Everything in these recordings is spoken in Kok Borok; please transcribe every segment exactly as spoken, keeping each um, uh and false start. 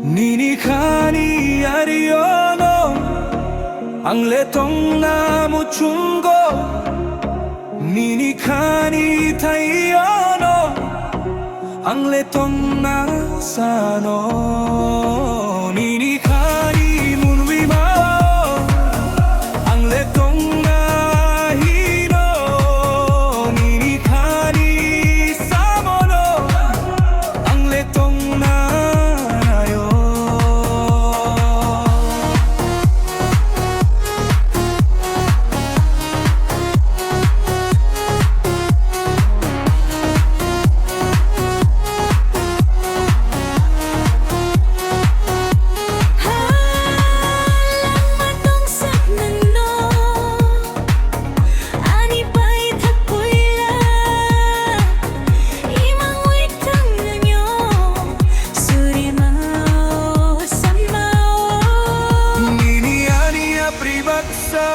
Nini khani ariono ang le tongna muchungo, nini khani thaiono ang le tongna sano, nini khani munwi mao ang le tongna hino, nini khani samono ang le tongna naio. Langma tongsak nangno, ani paithak puila, imang wik thang nangyo, surima o, sanma o. Nini ani apri baksa,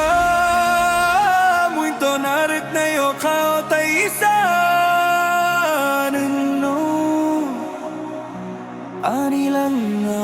muinto narwk naio khao taisa nangno, ani langma.